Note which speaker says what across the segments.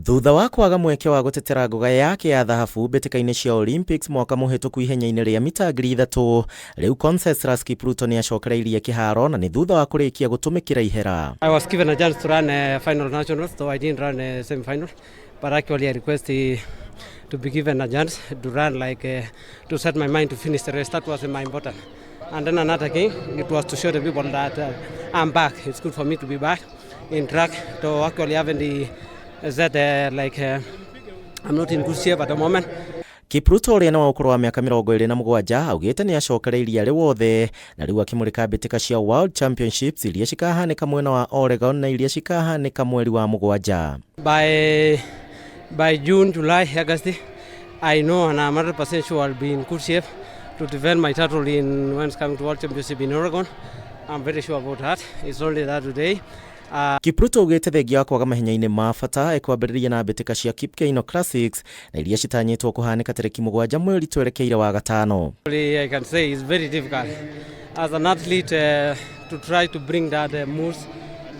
Speaker 1: Thutha wa kwaga mweke wa gũtetera ngoga yake ya thahabu mbĩtĩka-inĩ cia Olympics mwaka mũhĩtũku ihenya-inĩ rĩa mita 3000, rĩu Conseslus Kipruto nĩ acokereirie kĩharo na nĩ thutha wa kũrĩkia gũtũmĩkĩra ihera.
Speaker 2: I was given a chance to run a final nationals, though I didn't run a semi-final. But actually, I request to be given a chance to run, like to set my mind to finish the race. That was my important. And then another thing, it was to show the people that I'm back. It's good for me to be back in track. To actually having the said like I'm not in good shape at the moment.
Speaker 1: Kipruto, ũrĩa nĩ wa ũkũrũ wa mĩaka 27, augĩte nĩ acokereirie arĩ wothe na rĩu akĩmũrĩka mbĩtĩka cia World Championships iria cikahanĩka mwena wa Oregon na iria cikahanĩka mweri wa 7.
Speaker 2: By June, July, August, I know and I'm 100% sure I'll be in good shape to defend my title in when it's coming to World Championship in Oregon. I'm very sure about that. It's only that today.
Speaker 1: Kipruto augĩte thengia wa kwaga mahenya-inĩ ma bata ekwambĩrĩria na mbĩtĩka cia Kip Keino Classics na iria citanyĩtwo kũhanĩka tarĩki 7 mweri twerekeire wa gatano.
Speaker 2: I can say it's very difficult as an athlete to try to bring that mood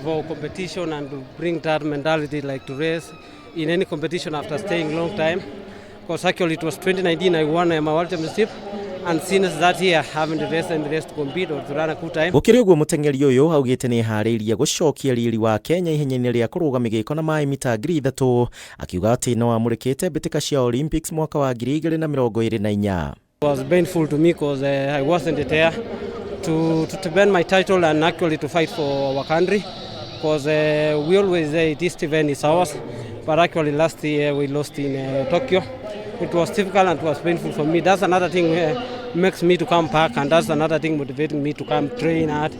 Speaker 2: for competition and to bring that mentality like to race in any competition after staying long time. Because actually it was 2019 I won my World Championship, and since that year I haven't raced any race to compete or to run a good time.
Speaker 1: Gũkĩrĩ ũguo, mũteng'eri ũyũ augĩte nĩ eharĩirie gũcokia riri wa Kenya ihenya-inĩ rĩa kũrũga mĩgĩko na maĩ mita 3000, akiuga atĩ no amũrĩkĩte mbĩtĩka cia Olympics mwaka wa 2024.
Speaker 2: It was painful to me because I wasn't there to defend my title and actually to fight for our country, because we always say this event is ours, but actually last year we lost in Tokyo. It was difficult and it was painful for me. That's another thing makes me to come back, and that's another thing motivating me to come train hard.